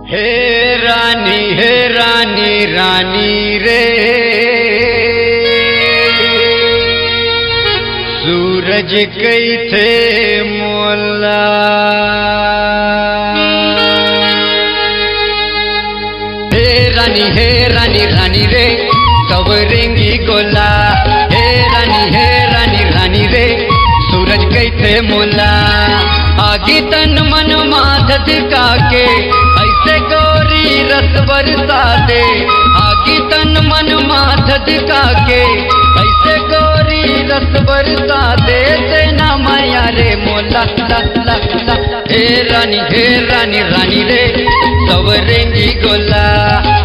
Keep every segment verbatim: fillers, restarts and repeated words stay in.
हे रानी, हे रानी, रानी रे, सूरज कइथे मोला। हे रानी, हे रानी, रानी रे, सब रेंगी गोला। हे रानी, हे रानी, रानी रे, सूरज कइथे मोला। आगी तन मन मा धधका के, अइसे गोरी रस बरसा दे। आगी तन मन मा धधका के, अइसे गोरी रस बरसा दे। तेना मया रे मोला, ला, ला, ला। हे रानी, हे रानी, रानी रे, सब रेंगी गोला।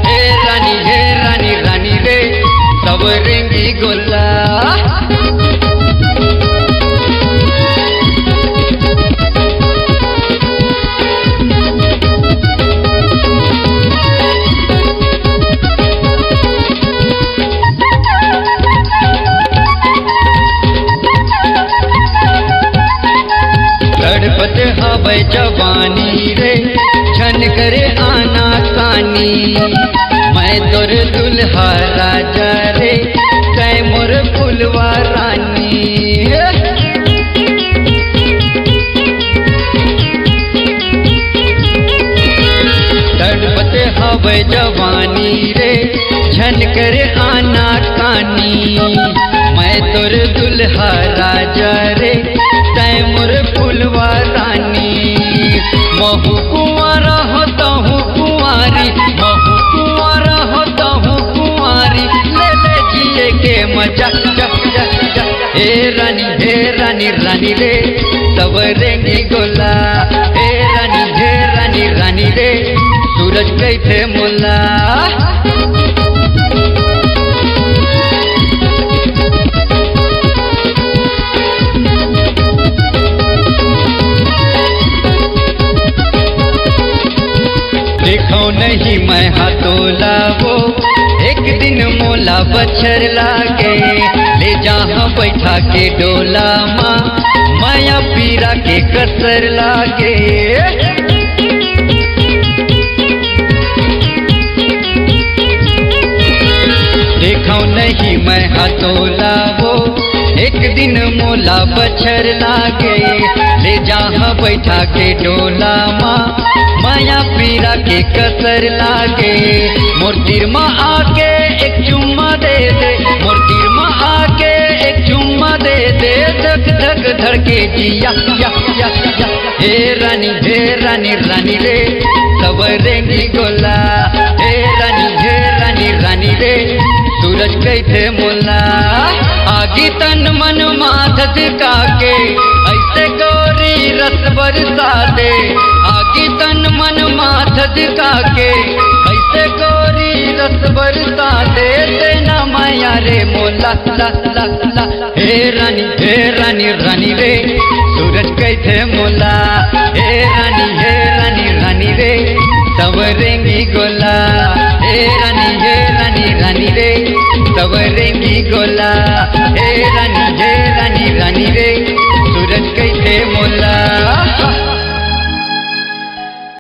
हे रानी, हे रानी, रानी रे, सब रेंगी गोला। तड़पत हवय जवानी रे, झन करे आनाकानी। मैं तोर दुल्हा राजा रे, तैं मोर फुलवा रानी। तड़पत हवय जवानी रे, झन करे आनाकानी। मैं तोर दुल्हा राजा रे, तैं मोर फुलवा रानी। महू कुंवारा हो तहू कुंवारी, महू कुंवारा हो तहू कुंवारी, ले ले जिए के मजा, जा, जा, जा। हे रानी, हे रानी, रानी रे, सब रेंगी गोला। हे रानी, हे रानी, रानी रे, सूरज कइथे मोला। देखो नहीं मैं हा तोला वो, एक दिन मोला बछर लागे, ले जाहाँ बैठा के डोला मा, मया पीरा के कसर लागे। देखो नहीं मैं हा तोला वो, एक दिन मोला बछर लागे, ले जाहाँ बैठा के डोला मा, मया पीरा के कसर लागे। मोर तीर मा आके एक चुम्मा दे दे, मोर तीर मा आके एक चुम्मा दे दे, धक धक धड़के जिया, या, या, या। हे रानी, हे रानी, रानी रे, सब रेंगी गोला। हे रानी, हे रानी, रानी रे, सूरज कइथे मोला। आगी तन मन मा धधका के, अइसे गोरी रस बरसा दे। आगी तन मन मा धधका के, अइसे गोरी रस बरसा दे। तेना मया रे मोला, ला, ला, ला। हे रानी, हे रानी, रानी रे, सूरज कइथे मोला। हे रानी, हे रानी, रानी रे, सब रेंगी गोला। हे रानी, हे रानी, रानी रे, सब रेंगी गोला। हे रानी, हे रानी, रानी रे, सूरज कइथे मोला।